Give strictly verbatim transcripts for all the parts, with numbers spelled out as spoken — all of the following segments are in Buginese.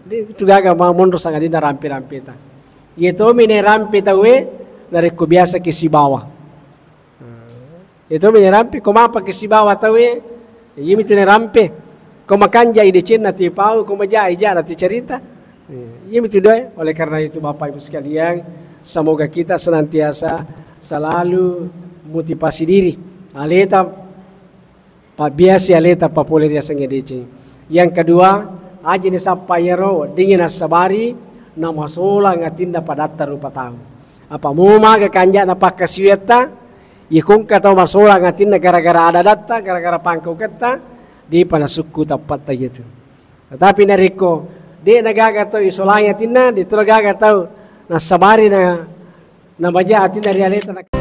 Itu gaga ma-, monro sangadinna rampe-rampeta. Iya tomi narampe tauwe narekko biasa ki sibawa. Iya tomi narampe, ko mapa ki sibawa tauwe, iyami tu narampe. Ko makanja i decenna tu ipau, ko maja i jana tu cerita. Iyami tu doe. Oleh karena itu, Bapak Ibu sekalian, semoga kita senantiasa selalu motivasi diri. Aleta Pabbiasi aleta papole ri asengnge deceng. Yang kedua, aja ni sappa iyaro weddingngi nassabari namasolang atinna padatta rupa tau. Apa mu maga kanja'na pakkasiwiatta, ikongka tau masolang atinna gara-gara adadatta, gara-gara pangkauketta, depa nasukku tappatta iyatu. Tetapi narekko de'na gaga tau isolangi atinna, de'to gaga tau nassabari na Namaja atinna ri aleta nak-,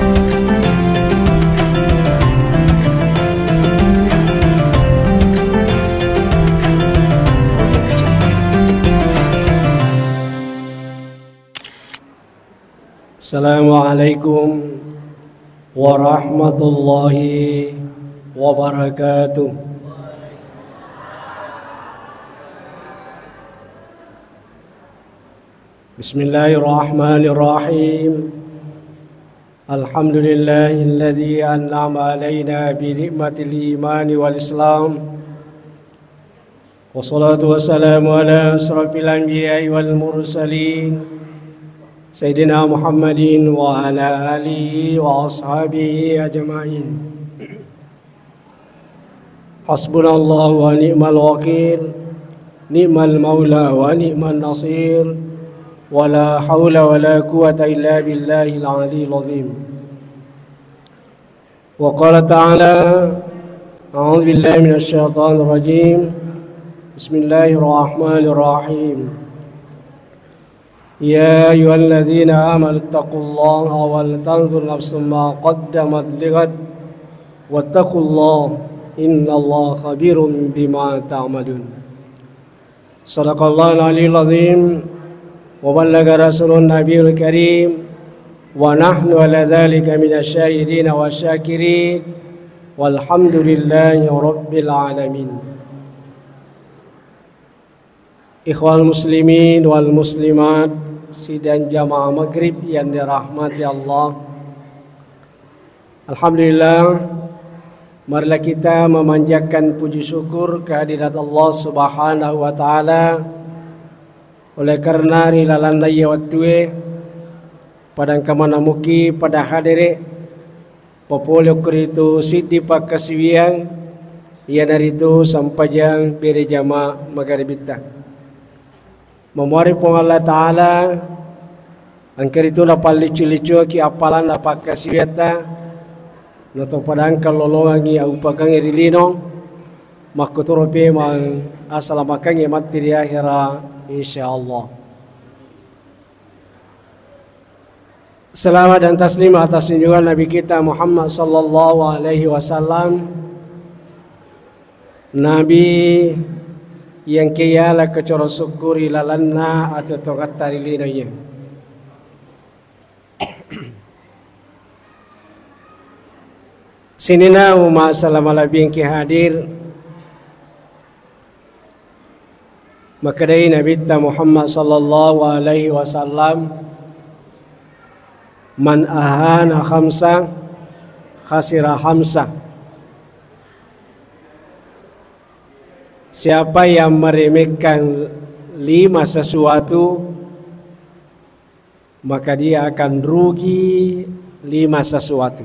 Assalamualaikum warahmatullahi wabarakatuh. بسم الله الرحمن الرحيم. الحمد لله الذي أنعم علينا بنعمة الإيمان والإسلام. والصلاة والسلام على أشرف الأنبياء والمرسلين سيدنا محمد وعلى آله وأصحابه أجمعين. حسبنا الله ونعم الوكيل، نعم المولى ونعم النصير، ولا حول ولا قوة إلا بالله العلي العظيم. وقال تعالى: أعوذ بالله من الشيطان الرجيم. بسم الله الرحمن الرحيم. يا أيها الذين آمنوا اتقوا الله ولتنظر نفس ما قدمت لغد واتقوا الله إن الله خبير بما تعملون. صدق الله العلي العظيم وبلغ رسوله النبي الكريم ونحن على ذلك من الشاهدين والشاكرين والحمد لله رب العالمين. Ikhwal muslimin wal muslimat, sidang jamaah maghrib yang dirahmati Allah. Alhamdulillah, marilah kita memanjatkan puji syukur kehadirat Allah Subhanahu wa Ta'ala, oleh karena ri lalanna iya wettue, pada engka maneng muki pada hadere, papole okko ritu siddi pakkasiwiang, iyanaritu sempajang bere jama magaribitta. Mamuari Puang Allah Ta'ala, engka ritu napalliccu-liccuaki appalanna pakkasiwiatta, nato pada engka lolongangi aupakangi ri lino, makkotoro pemang asalamakangi matti ri ahera, insyaallah. Salawat dan taslim atas junjungan Nabi kita Muhammad sallallahu alaihi wasallam. Nabi yang kiyala kecoro syukuri lalanna atau tongatta ri lino iya. Sininna umma salama labing ki hadir. Makkedai Nabitta Muhammad sallallahu alaihi wasallam, "Man ahana khamsa khasira khamsa." Siapa yang meremehkan lima sesuatu, maka dia akan rugi lima sesuatu.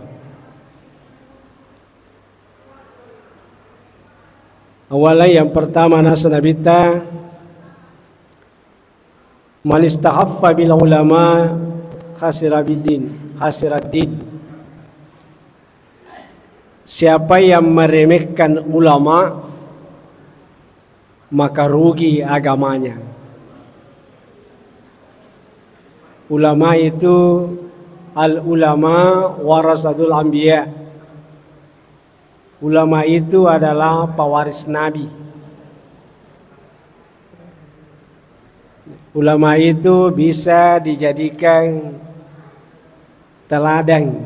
Awalnya yang pertama nasa Nabitta, "Man istahaffa bil ulama khasira bidin, khasira din." Siapa yang meremehkan ulama, maka rugi agamanya. Ulama itu, al ulama warasatul anbiya. Ulama itu adalah pewaris nabi. Ulama itu bisa dijadikan teladan,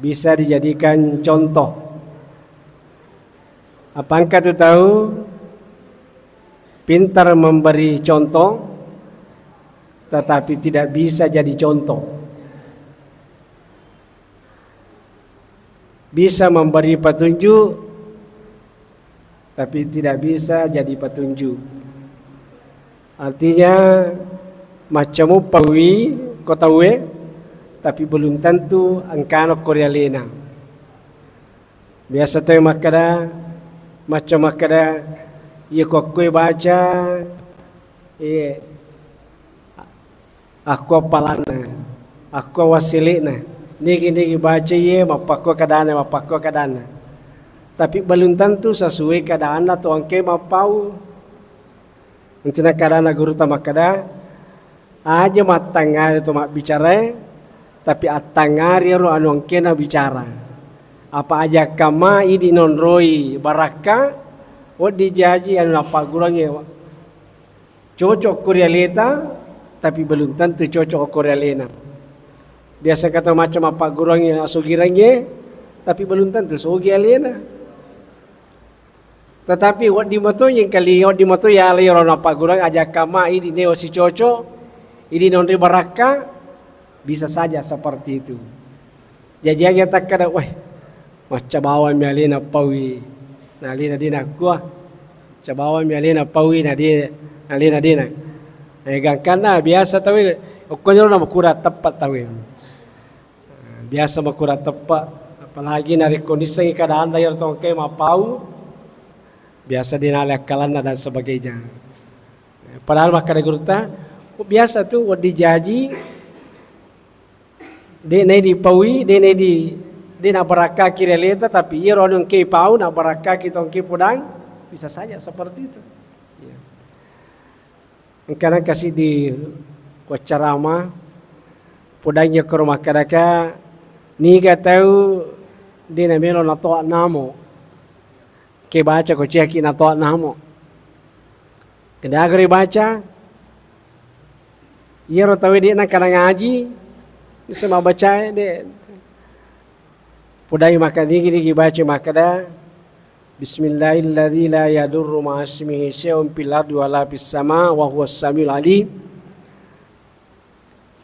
bisa dijadikan contoh. Apa engka tu tau Pintar memberi contoh, tetapi tidak bisa jadi contoh. Bisa memberi petunjuk, tapi tidak bisa jadi petunjuk. Artinya, maccamu paui ko tauwe, tapi belum tentu engkana ko rialena. Biasa tauwe makkeda, macca makkeda, iya ko akkue baca, iya, akkua palanna, akkua wassili'na, nigi-nigi baca iye, mappakkua kadana, mappakkua kadana. Tapi belum tentu sesuai kadana to engke mappau. Intina kadana guruta makkeda, aja mattangngari to mabbicarae, tapi attangngari ero anu engkena bicara. Apa aja kamma idi nonroi barakka, wedding jaji anu nappagguruangnge cocok ko ri aleta, tapi belum tentu cocok ko ri alena. Biasa kata macam mappagguruangnge asogirangnge, tapi belum tentu sogi alena. Tetapi wedding mato yengkali, wedding mato yala iyaro nappagguruang aja kamma idi newa sicoco, idi nonroi barakka, bisa saja seperti itu. Jaji aga takkada, weh, macca bawang mi alena paui, na alena de nakkua. Macca bawang mi alena paui, na de, na alena de na. Eh, gangkanna biasa tauwe, okkoniro na makurang teppa tauwe. Biasa makurang teppa, apalagi narekko nissengngi kadana iyaro tongke mappau, biasa de nala akkalanna dan sebagainya. Padahal makkeda guruta, ko biasa tu wedding jaji, de nai dipaui, de nai di, de nabarakkaki ri aleta, tapi iyaro anu engke pau nabarakkaki tongke podang, bisa saja seperti itu. Iya. Engkana kasi di waccarama, podang iya koro makkedaka, niga tau de namelo natoa namo. Ke baca ko ciaki natoa namo. Kedaga ri baca, iyaro tauwe de nangkana ngaji, nisse mabbacae de. Podai maka digi-digi baca makkeda, Bismillahilladzi la yadurru ma'asmihi syai'un fil ardi wala fis sama wa huwas samiul alim.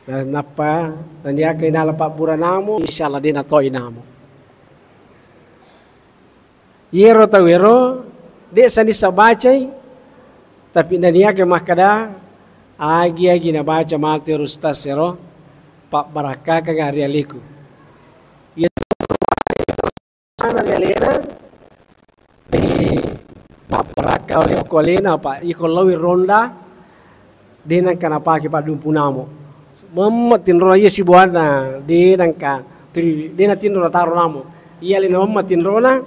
Na-, nappa naniaka inala pabbura namo, insyaallah de natoi namo. Iyero tauwero de sanissa bacai, tapi naniaka makkeda, agi-agi nabaca matu ero ustaz ero, pabbarakkakang ri aleku. Iya Ana ri alena, eh, mabbarakka oleh okko alena, apa iko laowi ronda, de nangka napake paddumpu namo. Memme tinrona iya sibuanna, de nangka tui, de natinro nataro namo. Iya alena memme tinrona,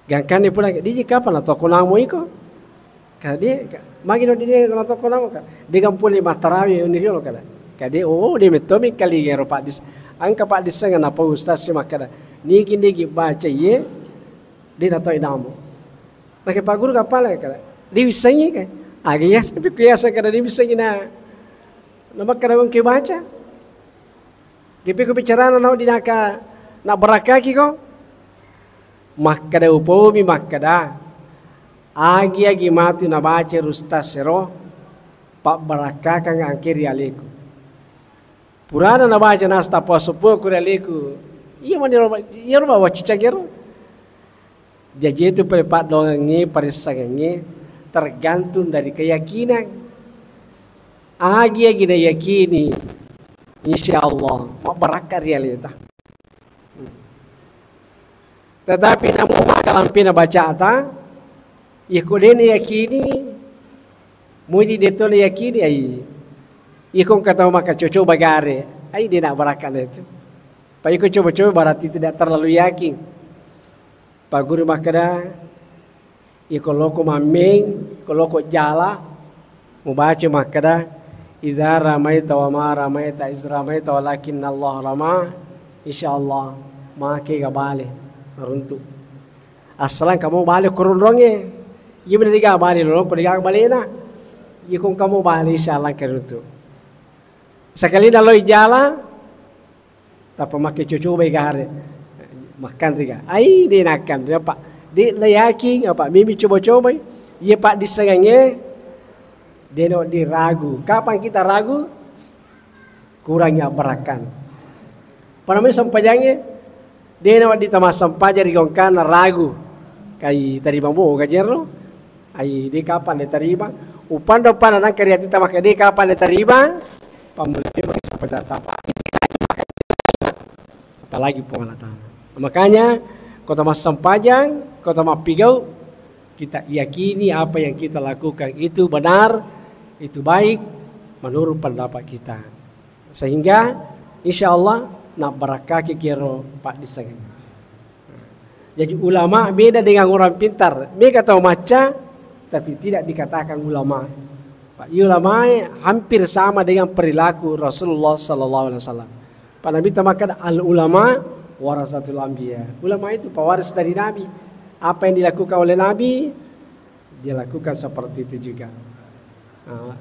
gangkanna pura, diji kapang natoko namo iko? Kade, ka-, magi no dide na tokko namo ka. De gampole mattarawe ni riolo kada. Kade, oh, de metto mi kali ero paddis. Angka paddissengnge napau ustaz si makkeda, nigi-nigi baca iye, de natoi namo. Nake Pak Guru kapala kada. De wissengngi ka. Aga yaseng, pikku yaseng kada de wissengngi na, na makkeda wengke baca. Gepe ko bicarana nau dinaka na barakkaki ko. Makkeda upomi makkeda, agi-agi matu nabaca ero ustaz ero, pabbarakkakang angke ri aleku. Purana nabaca nastapa seppuku ri aleku, iya maniro, iyaro bawa cicang ero. Jaji itu pale paddoangengnge, parissengengnge tergantung dari keyakinan. Agi-agi nayakini, insyaallah mabbarakka ri aleta. Tetapi namu maka lampena bacata, iko de nayakini, mudi de to nayakini, ai. Iko engka tau maka cocoba gare, ai de na barakkana itu. Pa iko coba-coba berarti tidak terlalu yakin. Pak Guru makkeda, iko loko mammeng, iko loko jala, mubaca makkeda, "Idza ramaita wa ma ramaita iz ramaita walakinnallaha rama," insyaallah make ga bale maruntu. Assalang kamu bale ko ronrongnge. Iya mena diga bale lolong ko diga balena. Iya ko kamu bale insyaallah ke runtu. Sakalina loi jala, tappa make cocobai gare. Makkanriga. Ai, de nakkanri apa. De na yakin apa. Mimi coba-cobai. Iye paddissengengnge, dena wedding ragu. Kapang kita ragu? Kurangi abbarakkan. Panami sempajangnge, dena wedding tamassempajang ri gongkanna ragu. Kai tarima mo gajerro, ai de kapang de tarima. Upanda-upanda nangka ri atita maka de kapang de tarima, pammulai maki sempajang tapa. Apalagi Puang Allah Ta'ala. Makanya, ko tamassempajang, ko tamappigau, kita yakini apa yang kita lakukan itu benar, itu baik menurut pendapat kita. Sehingga, insya Allah, nabbarakkaki kiro paddissengengnge. Jadi, ulama beda dengan orang pintar. Mega tau macca, tapi tidak dikatakan ulama. Pak, ulama hampir sama dengan perilaku Rasulullah sallallahu alaihi wasallam. Pak Nabi tamakan al ulama warasatul anbiya. Ulama itu pewaris dari Nabi. Apa yang dilakukan oleh Nabi, dia lakukan seperti itu juga. Nah,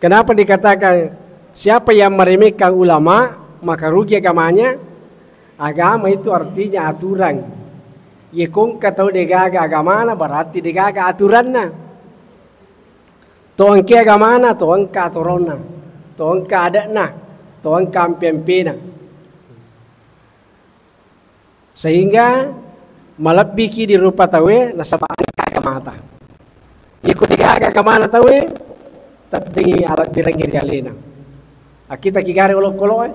kenapa dikatakan siapa yang meremehkan ulama, maka rugi agamanya? Agama itu artinya aturan. Ye kongka tau degaga agamana, berarti degaga aturanna. To engka agamana, to engka atoronna, to engka ade'na, to engka ampe-ampena. Sehingga malebbiki di rupa tauwe nasaba engka agamata. Iko degaga agamana tauwe, teddengi alebbirengngi ri alena. Akita kigare olokoloe.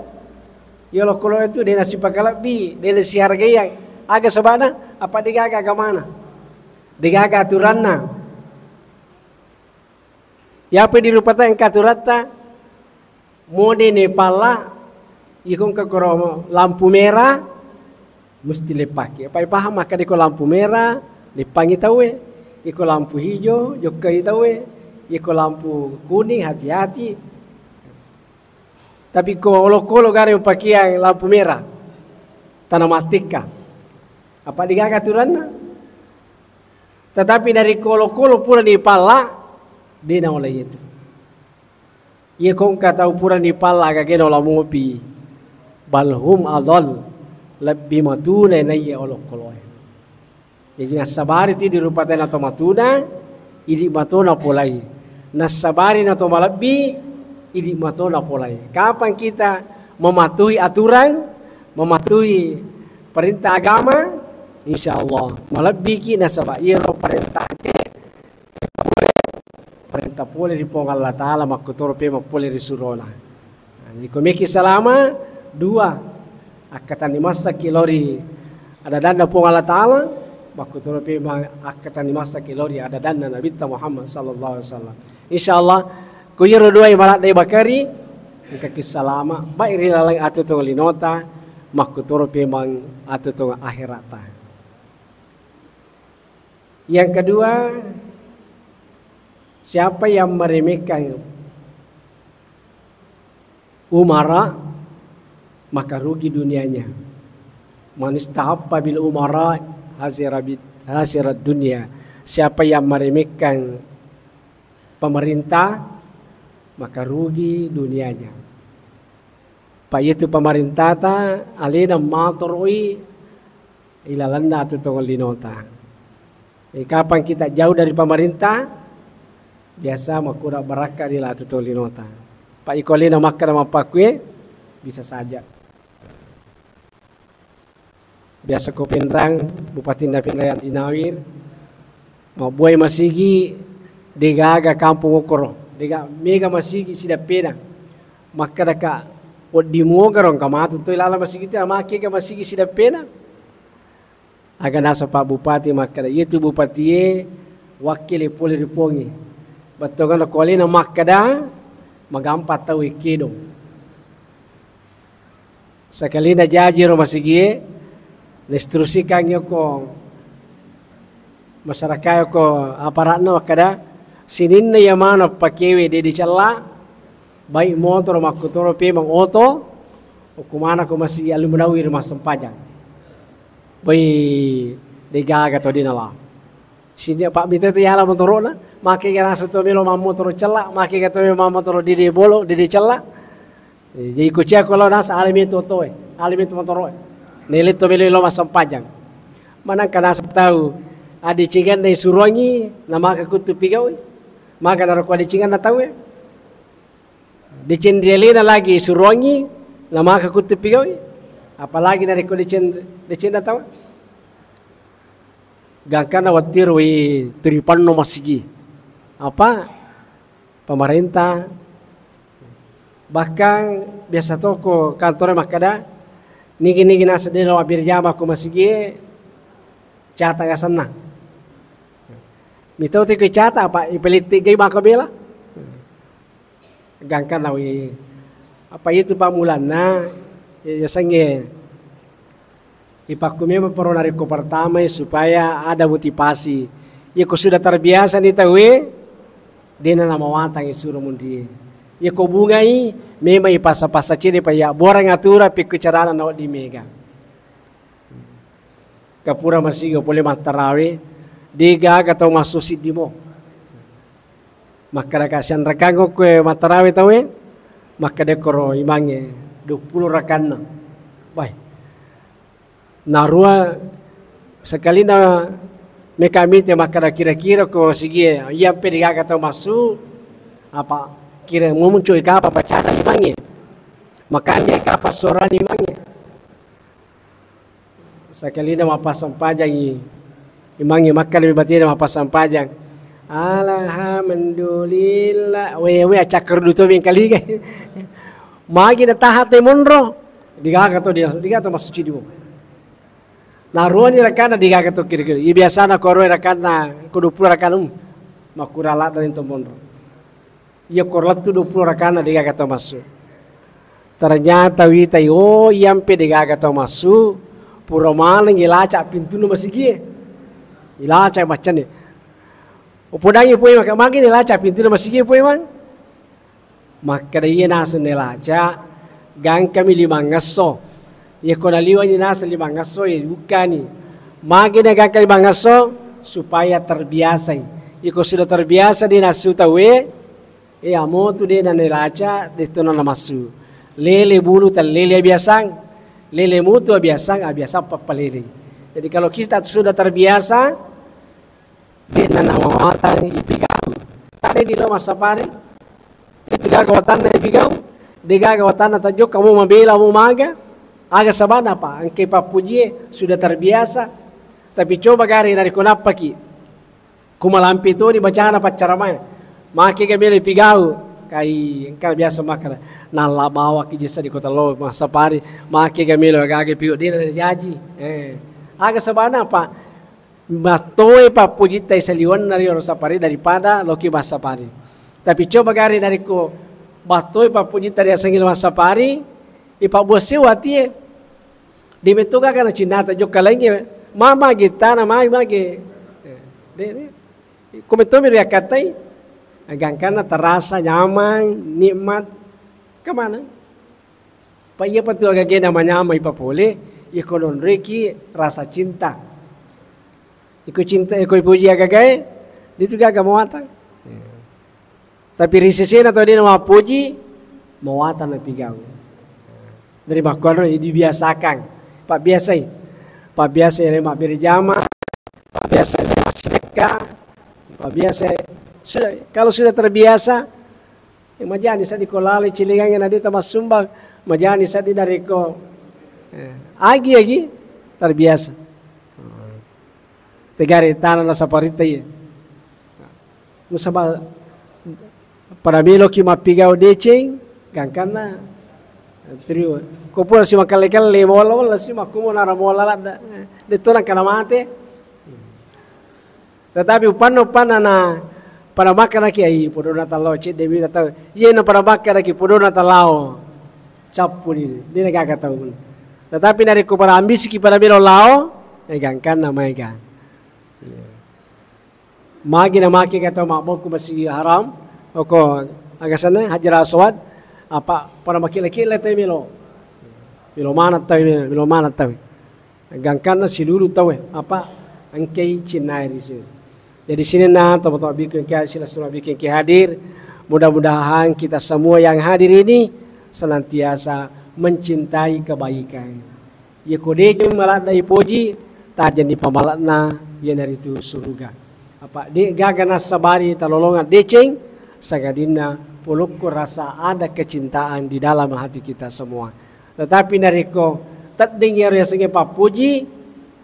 Iya olokoloe tu dena sipakalebbi, dena sihargaiang. Aga sabana? Apa degaga agamana. Degaga aturanna. Yapi di rupata engka aturatta, mode ne palla, iko engka koro lampu merah, mesti leppaki. Apa paham maka deko lampu merah, leppangi tauwe. Iko lampu hijau, jokkai tauwe. Iko lampu kuning, hati-hati. Tapi ko olokolo gare pakiang lampu merah, tana mattekka. Apa degaga aturanna? Tetapi dari kolo-kolo pura ni palla, dena oleh itu. Iya kongka tau pura ni palla, aga gena ola mopi. Bal hum adhal, lebbi matuna naiya olokoloe. Jadi nassabari tu di rupa tena to matuna, idi matona polai. Nassabari na to malebbi, idi matona polai. Kapan kita mematuhi aturan, mematuhi perintah agama, insya Allah malebbiki nasaba iyaro perintah ke parenta pole ri Puang Allah Ta'ala, makkutoro pemeng pole ri surona. Nah, iko meki salama, dua, akkatanni massaki lao ri adadanna Puang Allah Ta'ala, makkutoro pemeng akkatanni massaki lao ri adadanna Nabitta Muhammad sallallahu alaihi wasallam. Insya Allah, ko iyaro duai maladde bakari, engkaki salama, baik ri laleng atuo tongeng linota, makkutoro pemeng atuo tongeng akhirata. Yang kedua, siapa yang meremehkan umara, maka rugi dunianya. Man istahaffa bil umara, hasira bid-, hasirad dunia. Siapa yang meremehkan pemerintah, maka rugi dunianya. Pa itu pemerintata alena matoroi ilalenna atuo tongeng linota. Jadi, kapan kita jauh dari pemerintah, biasa makkura barakka ri atuo tongeng linota. Pa iko alena makkeda mappakkue, bisa saja. Biasa ko Pinrang, Bupatinna Pinrang Andi Nawir, mabbuai masigi degaga kampong okoro, dega mega masigi sidappena. Makkedaka, wedding muogaro engka matu toi lala masigi tu, makega masigi sidappena. Aga naseng Pak Bupati makkeda, iyatu bupatie wakkili pole ri Puangnge. Bettuanna ko alena makkeda, magampang tau ikkedong. Sakalina jaji ro masigie, nainstruksikan yoko masyarakat, yoko aparatna makkeda, sininna iya maneng pakewe de dicella, baik motoro makkutoro pemeng oto, okko manako Masjid Al Munawwir massempajang. Baik degaga to dinala. Sini Pak Mito itu yala motorona, make ga naseng to melo mammotoro cella, make ga to melo mammotoro dede bolo, dede cella. Eh, jadi kuciako lao naseng ale metu otoe, ale metu motoroe. Nele to melo lo massempajang. Manangka naseng tau Adecengenna isuruangngi namaka kuttu pigaui. Maka narekko adecengenna tauwe, deceng ri alena lagi isuruangngi namaka kuttu pigaui. Apalagi narekko deceng, decenna tauwe. Gangkanna wettuero i turipanno masigi. Apa? Pemerintah. Bahkan biasa toko kantore makkeda, nigi-nigi naseng de' lo abbere jama ko masigie, cata asenna. Mitau te ko cata apa, ipelette gai mako bela. Gangkanna wi. Apa itu pammulanna, ya, yasengnge ipakku memang poro narekko pertamai supaya ada motivasi. Yako sudah terbiasa ni tauwe, dena namawatang isuro munrie. Yako bungai, memang ipasa-pasa cede pa ya borang atura pekko carana nawedding mega. Kapura masiga pole mattarawe, degaga tau massu siddi mo. Makkeda kasihan rakang okko mattarawe tauwe, makkeda koro imangnge duappulo rakanna. Wai. Narua sekalina mekami te makkeda kira-kira ko sigie, iya mpe degaga tau massu, apa kira muncul kapa bacana imangnge. Makanya kapa suarani imangnge. Sakalina mappasempajangngi, imangnge makkeda mi batena mappassempajang. Alhamdulillah, wewe accakkarudu to mengkalinga. Magi nataha te monro, digaga to dia, digaga to massucidi mo. Naruani rakanna digaga to kira-kira. Iya biasana ko aruai rakanna, ko duappulo rakanna, um, makkura ladda to monro. Iya ko lettu duappulo rakanna degaga tau massu. Ternyata witai, oh, iyampe degaga tau massu, pura maneng ilaca pintunna masigie. Ilaca maccanni. Upodangi poi maka magi ilaca pintunna masigie poi mang. Makkeda iya naseng nelaca, gangkami limangngesso. Iya ko naliwani naseng limangngesso, iya bukkani. Magi nagangka limangngesso, supaya terbiasai. Iko sudah terbiasa di nasu tauwe, iya motu de nanelaca, de to namassu. Lele bulu tallele abiasang, lele mutu abiasang, abiasang pappalele. Jadi kalau kita sudah terbiasa, de nanamawatang ipigau. Tadi di lo massapari, itu gaga watanna ipigau, de gaga watanna tajokka mau mabela mau maga, aga sabana apa, engke pappujie sudah terbiasa. Tapi coba gare narekko nappaki, Ku malampe toni bacana paccaramae. Makega melo ipigau. Kai engka biasa makkeda, nalla bawaki jessa di kota lo massapari. Makega melo aga-aga pigau dena jaji. Eh. Aga sabana apa? Mattoe pappujitta isaliwenna ri oro sapari daripada loki massapari. Tapi coba gare narekko mattoe pappujitta riasengi lo massapari, ipabbuasseng watie. De metto gaga nacinnata jokka laingnge, mama gittana mai mage. Eh, de, de. Ko metto mi riakkatai, gangkanna terasa nyaman, nikmat. Kemana? Pa iya patu agagena manyamai papole, iko nonreki rasa cinta. Iko cinta, iko ipuji agagae, ditu gaga muatang. Tapi ri sesena tau dena mappoji, mawatang napigau. Dari makkuanro dibiasakan, pabbiasai. Pabbiasai le mabbere jama, pabbiasai le massidekka, pabbiasai sudah, kalau sudah terbiasa, eh, majani seddi ko lalo cilingangnge na deta massumbang, majani seddi narekko, eh, agi-agi terbiasa. Tegare tana nasaparitta iye. Nasaba pada meloki mappigau deceng, gangkanna trio. Ko pura si makkalle-kalle, mola-mola si makkumo nara mola ladda. Detto nangkana mate. Tetapi upanna, upanna na pada makkanaki, ai, podona talao, cedde mita tau. Iye na pada makkanaki, podona talao. Cappuni, de gaga tau. Tetapi narekko pada ambisiki pada melo lao, eh, gangkanna maega. Iya. Magi na make kata mabbokku Masjidil Haram, oko agasanna Hajar Aswad, apa pada makile-kile tau melo. Melo mana tau, melo mana tau. Gangkanna silulu tau, apa engkai cinnae ri situ. Jadi sininna teman-teman bikin ke sila semua bikin ke hadir, mudah-mudahan kita semua yang hadir ini senantiasa mencintai kebaikan. Yako deceng maladda ipoji, tajenni pamala'na, iyanaritu suruga. Apa' de' gaga nassabari talolongeng deceng, sangadinna polokko rasa ada kecintaan di dalam hati kita semua. Tetapi narekko teddeng iyaro yasengnge pappuji,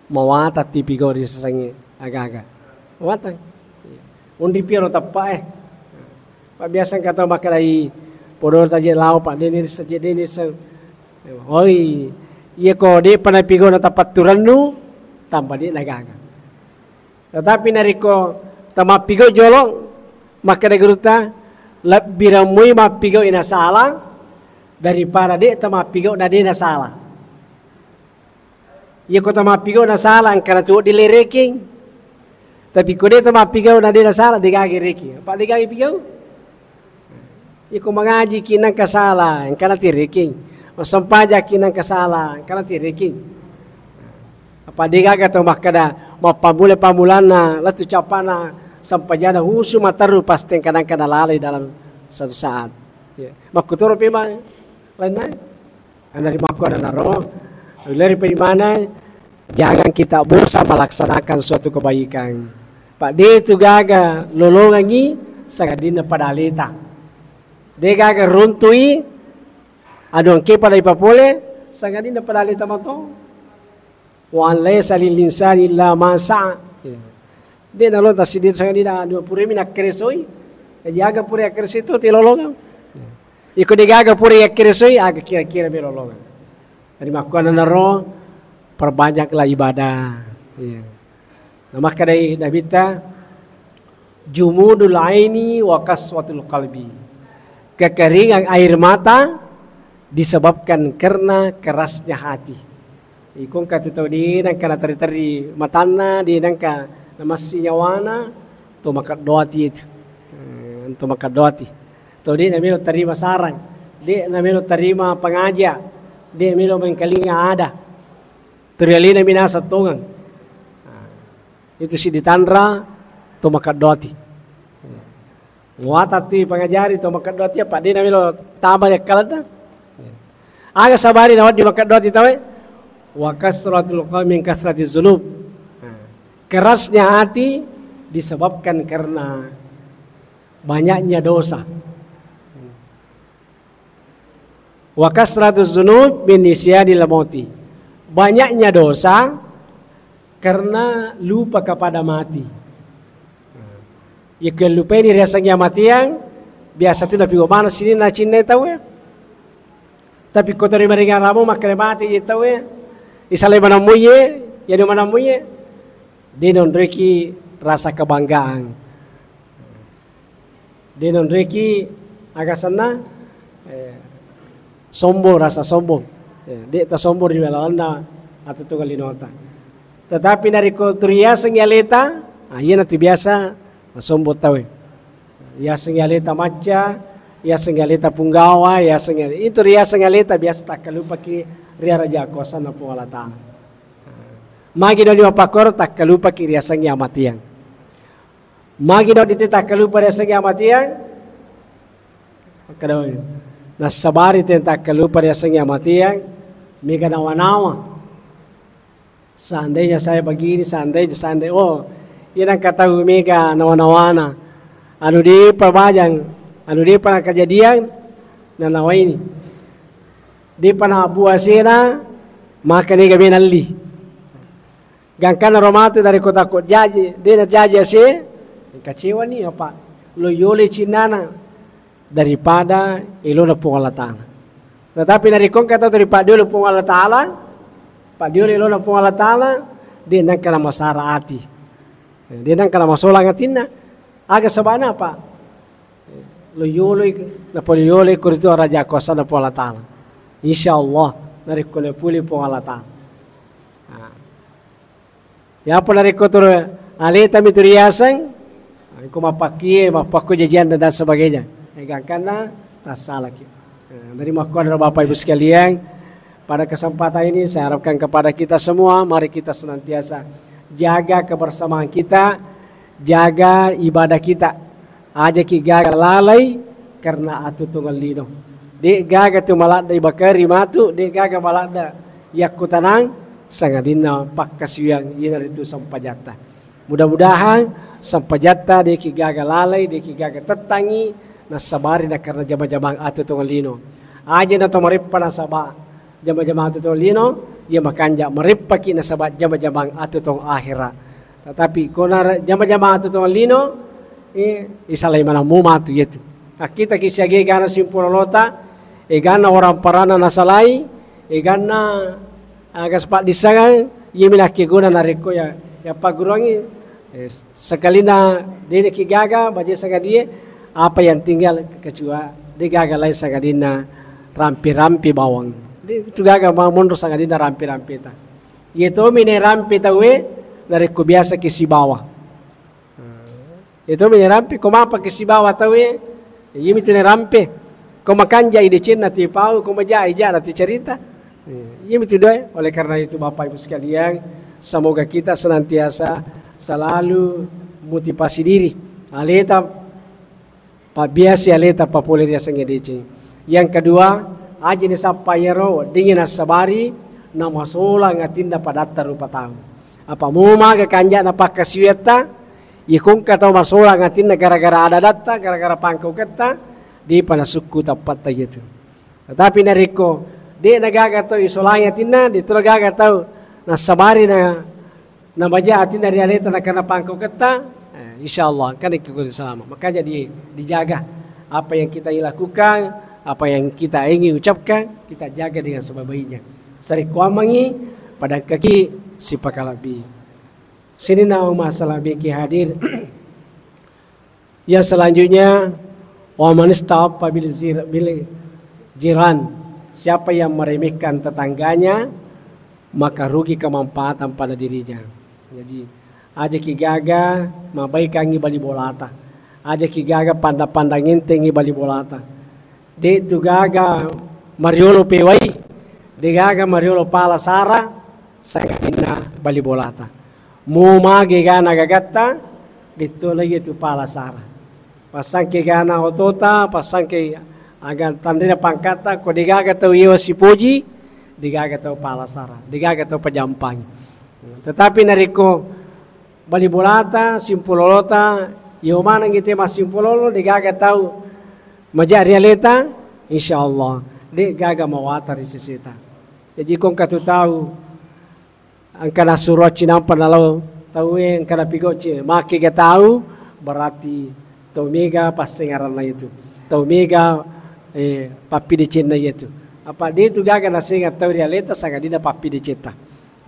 mawatang tu ipigau ri yasengnge aga-aga. Mawatang. Onri piaro teppa e. Pabbiasa engka tau makkedai, "Podo taje lao, Pak, deni risseng, je deni risseng." Oi, iya ko de'pa napigau na tapatturennu, tamba de' nagaga. Tetapi narekko tamappigau jolo, makkeda gurutta, "Lebbi remmui mappigau nasala daripada de' tamappigau na de' nasala." Iya ko tamappigau nasala, engkana tu wedding lerekeng. Tapi ko de' tamappigau na de' nasala, de' gaga rekeng. Apa' de' gaga pigau? Iya ko mangajiki nengka sala, engkana tu rekeng. Massempajaki nengka sala, engkana tu rekeng. Apa' de' gaga tau makkeda, mappammula-pammulanna, lettu cappana, sempajana husu materru, pasti engka nengka nalalai dalam satu saat. Ya. Makkutoro pemang lainna. Anari makkuannanaro, lari paimaneng, jangan kita bosan melaksanakan suatu kebaikan. Pak, de' tu gaga lolongengngi sangadinna pada aleta. De' gaga runtui, anu engke pada ipapole, sangadinna pada aleta mato. Wa an laisa lil insani illa ma sa'a. Ya. De' nalo tasidi sangadinna anu purami nakkeresoi. Jadi aga pura yakkeresoi tu tilolongeng. Iko de' gaga pura yakkeresoi, aga kira-kira melolongeng. Jadi makkuannanaro, perbanyaklah ibadah. Iya. Nah, makkedai Nabitta, "Jumudul aini wa kaswatul qalbi." Kekeringan air mata disebabkan karena kerasnya hati. Iko engka tu tau de' nengka naterri-terri matanna, de' nengka namassi nyawana, to makeddo ati itu. Eh, to makeddo ati. To de' namelo tarima sarang, de' namelo tarima pangaja, de' melo mengkalinga ada. Torialena minasa tongeng. Nah, itu siddi tanra to makeddo ati. Muata tu pangajari to makeddo ati, apa' de' namelo tama yakkalenna. Aga sabari nawedding makeddo ati tauwe? Wa kasratul qalbi min kasratiz zunub. Nah, kerasnya hati disebabkan karena banyaknya dosa. Wa kasratuz zunub min nisyanil mauti. Banyaknya dosa karena lupa kepada mati. Iya ko lupaini riasengnge amatiang, biasa tu napigau maneng sininna cinna tauwe. Tapi ko tori maringaramo makkeda mati je tauwe, isalai manammuye, iya manammuye, de' nonroiki rasa kebanggaan. De' nonroiki aga senna, eh, sombong, rasa sombong. Eh, de' tasombong ri lalenna atuo-tuongeng linota. Tetapi narekko tu riaseng aleta, ah, iyanatu biasa nasombong tauwe. Riaseng aleta macca, riaseng aleta punggawa, riaseng ale-, itu riaseng aleta biasa takkalupaki ri araja kuasanna Puang Allah Ta'ala. Magi doni mappakkoro takkalupaki riasengnge amatiang. Magi doni te takkalupa riasengnge amatiang? Makkedai, nassabari te takkalupa riasengnge amatiang, mega nawa-nawa. Seandainya saya begini, seandainya, seandainya, oh, iya nengka tau mega nawa-nawana. Anu de'pa bajang, anu de'pa nakajadiang, nanawaini. De'pa nabbua asena, maka niga menalli. Gangkanna ro matu dari kota ko jaji, de' najaji ase, kacewani apa? Lo yole cinnana daripada elona Puang Allah Ta'ala. Tetapi narekko engka tau ripaddiolo Puang Allah Ta'ala, paddiolo elona Puang Allah Ta'ala, de' nengka namasara ati. De' nengka namasolang atinna. Aga sabana apa? Lo yoloi, napole yoloi ko ritu araja kuasanna Puang Allah Ta'ala. Insya Allah, narekko napule Puang Allah Ta'ala. Nah. Yapa narekko tu aleta mi tu riaseng, engka mappakkie, mappakko jajianna dan sebagainya. Eh, gangkanna tassalaki. Eh, dari makkuanna Bapak Ibu sekalian, pada kesempatan ini saya harapkan kepada kita semua, mari kita senantiasa jaga kebersamaan kita, jaga ibadah kita. Ajaki gaga lalai karena atuo-tuongeng lino. De' gaga tu maladde ibakari matu, de' gaga maladde yakkutanang, sangadinna pakkasiwiang iyanaritu sempajatta. Mudah-mudahan sempajatta de'ki gaga lalai, de'ki gaga tettangngi, nassabari nakarena jama-jamang atuo tongeng lino. Aja' na to mareppa nasaba jama-jamang atuo tongeng lino, iya makanja' mareppaki nasaba jama-jamang atuo tongeng akhera. Tetapi kona jama-jamang atuo tongeng lino, eh, isalai manammu matu yetu. Akkitaki siaga egana simpulolota, egana orang parana nasalai, egana aga sepaddissangang, iyami nakkegona narekko ya, ya pagguruangngi, eh, sekalina de'ki gaga, baje sangadie, apa yang tinggal kecuali de' gaga lain sangadinna rampe-rampe bawang. De' tu gaga ma-, monro sangadinna rampe-rampeta. Iya tomi ne rampe tauwe, narekko biasa ki sibawa. Itu mi rampe, ko mapa ke sibawa tauwe, iyami tu ne rampe. Ko makanja' i decenna tu pau, ko maja' i ja' na tu cerita. Iyami tu doe. Oleh karena itu, Bapak Ibu sekalian, semoga kita senantiasa selalu motivasi diri. Aleta pabbiasi, aleta papole riasengnge deceng. Yang kedua, aja' ni sappa iyaro weddingngi nassabari namasolang atinna padatta rupa tau. Apa mu maga kanja'na pakkasiwiatta, iya ko engka tau masolang atinna gara-gara ada-adatta, gara-gara pangkauketta, de'pa nasukku tappatta iyatu. Tetapi narekko de'na gaga tau isolangi atinna, de'to gaga tau nassabari na, namaja' atinna ri aleta nakarena pangkauketta, eh, insya Allah engkana ki salama. Makanya di-, dijaga apa yang kita lakukan, apa yang kita ingin ucapkan, kita jaga dengan sebaik-baiknya. Sarekkuammengngi, pada engkaki sipakalebbi. Sininna masalah biki hadir. Yang selanjutnya, wa man ista'affa bil zir-, bil jiran. Siapa yang meremehkan tetangganya, maka rugi kemanfaatan pada dirinya. Jadi, aja' ki gaga mabaikangngi bali bolata. Aja' ki gaga pandang-pandang entengngi bali bolata. De' tu gaga mariolo pewai, de' gaga mariolo pala sara, sangadinna bali bolata. Mu mage gana gagatta, de'to lagi tu pala sara. Passangke gana otota, passangke aga tanrena pangkatta, ko de' gaga tau yewa sipoji, de' gaga tau pala sara, de' gaga tau pajampangi. Tetapi narekko bali bolata, simpulolota, iyo maneng ite massimpulolo, de' gaga tau maja' ri aleta, insya Allah, de' gaga mawatang ri seseta. Jadi, ko engka tu tau engka nasuro cinampa nalao tauwe, engka napigocci, makkega tau, berarti tau mega passengaranna itu. Tau mega, eh, pappidecenna itu. Apa de' tu gaga nasenga tau ri aleta, sangadinna pappidecetta.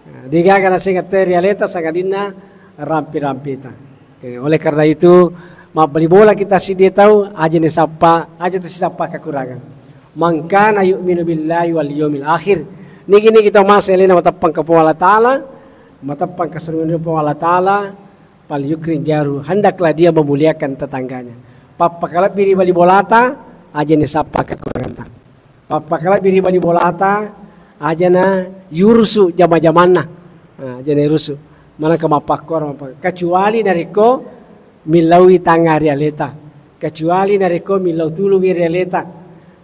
Nah, de' gaga nasenga tau ri aleta, sangadinna rampe-rampeta. Oke, oleh karena itu, mabbali bola kita siddi tau, aja' ni sappa, aja' tasisappa kekurangan. Man kana yu'minu billahi wal yaumil akhir. Nigi-nigi tau mase alena mateppang ke Puang Allah Ta'ala, mateppang ke surga Puang Allah Ta'ala, fal yukrim jaru. Hendaklah dia memuliakan tetangganya. Pappakalebbi ri bali bolata, aja' ni sappa kekuranganna. Pappakalebbi ri bali bolata, aja' na yurusu jama-jamanna. Nah, aja' na yurusu. Manengka mappakkoro, mappa-, kecuali narekko millaui tangnga ri aleta. Kecuali narekko millau tulungngi ri aleta.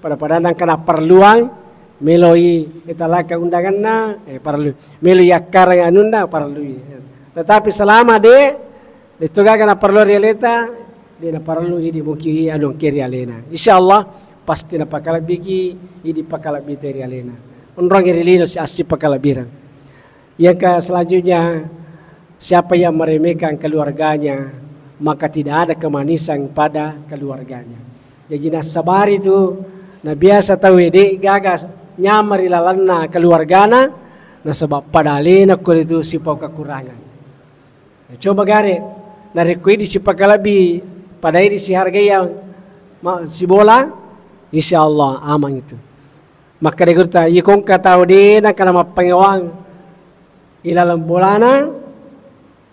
Pada-pada nengka napparelluang, meloi italaka undanganna, eh, parellu. Meloi yakkarang anunna, parellui. Tetapi selama de', de'to gaga naparellu ri aleta, de' naparellu idi' muki anu engka ri alena. Insya Allah, pasti napakalebbiki idi' pakalebbi tau ri alena. Onrong ri lino si assi pakalebbireng. Yang ke selanjutnya, siapa yang meremehkan keluarganya, maka tidak ada kemanisan pada keluarganya. Jadi, nassabari tu, nabiasa tau de' gaga nyameng ri lalenna keluargana, nasaba pada alena ko ritu sipau kekurangan. Coba gare, narekko idi' sipakalebbi, pada idi' sihargai yang ma-, sibola, insya Allah aman itu. Makkeda gurutta, iya ko engka tau de' nengka namappangewang ilaleng bolana,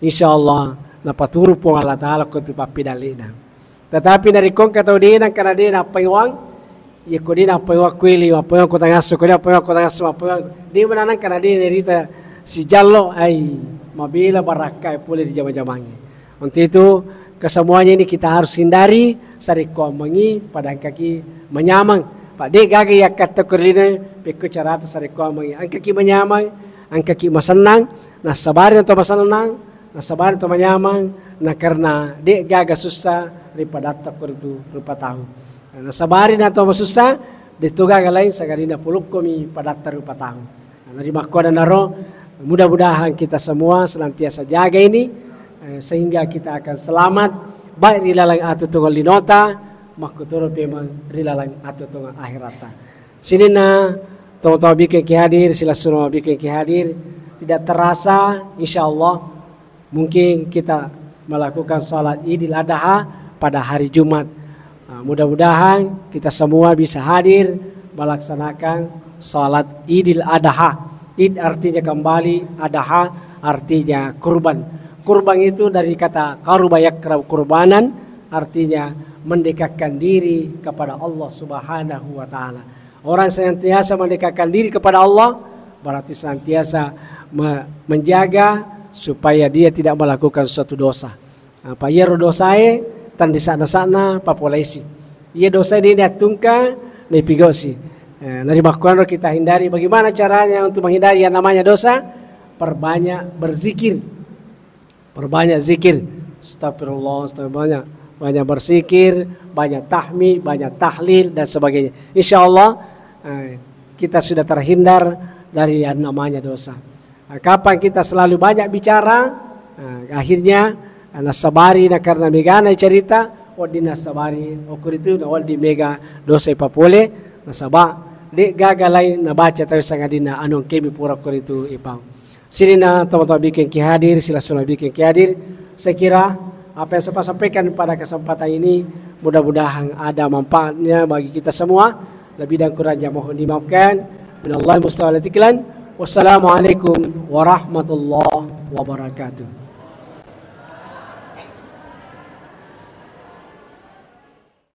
insya Allah napaturu Puang Allah Ta'ala ko tu pappidalle'na. Tetapi narekko engka tau de' nengka na de' nappangewang, iya ko de' nappangewang kuili, mappangewang ko tangasso, ko de' nappangewang ko tangasso, mappangewang. De' mana nengka na de' nairita sijallo, ai, mabela barakka pole ri jama-jamangnge. Untuk itu, kesemuanya ini kita harus hindari, sarekkuammengngi, pada engkaki manyameng. Pa de' gaga yakkatta ko ri lino, pekko carata sarekkuammengngi. Engkaki manyameng, engkaki masennang, nassabari nato masennang, nassabari nato manyamang, na karena de' gaga sussa ri padatta ko ritu rupa tau. Nassabari nato masussa, de' to gaga lain sangadinna polokkomi padatta rupa tau. Nah, narimakkuannanaro, mudah-mudahan kita semua senantiasa jaga ini, eh, sehingga kita akan selamat, baik ri laleng atuo-tuongeng linota, makkutoro pemeng ri laleng atuo-tuongeng akhiratta. Sininna tomatoa bikeng ki hadir, silessureng bikeng ki hadir, tidak terasa, insya Allah, mungkin kita melakukan sholat Idul Adha pada hari Jumat. Ah, mudah-mudahan kita semua bisa hadir melaksanakan sholat Idul Adha. Id artinya kembali, adha artinya kurban. Kurban itu dari kata qaruba yaqrubu qurbanan, artinya mendekatkan diri kepada Allah Subhanahu wa Ta'ala. Orang senantiasa mendekatkan diri kepada Allah, berarti senantiasa me-, menjaga supaya dia tidak melakukan suatu dosa. Apa iyaro dosae tandisa'na-sa'na papoleisi. Iya dosae de' diattungka, naipigosi. Eh, narimakkuannaro kita hindari. Bagaimana caranya untuk menghindari yang namanya dosa? Perbanyak berzikir. Perbanyak zikir. Astagfirullah, astagfirullah. Banyak, banyak berzikir, banyak tahmid, banyak tahlil, dan sebagainya. Insya Allah, eh, kita sudah terhindar dari yang namanya dosa. Eh, kapan kita selalu banyak bicara, eh, akhirnya, eh, nassabari na karena megana cerita, wedding nassabari, okuritu na wedding mega dosa ipapole, nasaba de' gaga lain nabaca tau sangadinna anu engkemi pura okuritu ipau. Sininna tomatoa bikeng ki hadir, silessureng bikeng ki hadir. Saya kira apa yang saya sampaikan pada kesempatan ini mudah-mudahan ada manfaatnya bagi kita semua. Lebih dan kurangnya mohon dimaafkan. Minallah musta'an wal tiklan. Wassalamualaikum warahmatullahi wabarakatuh.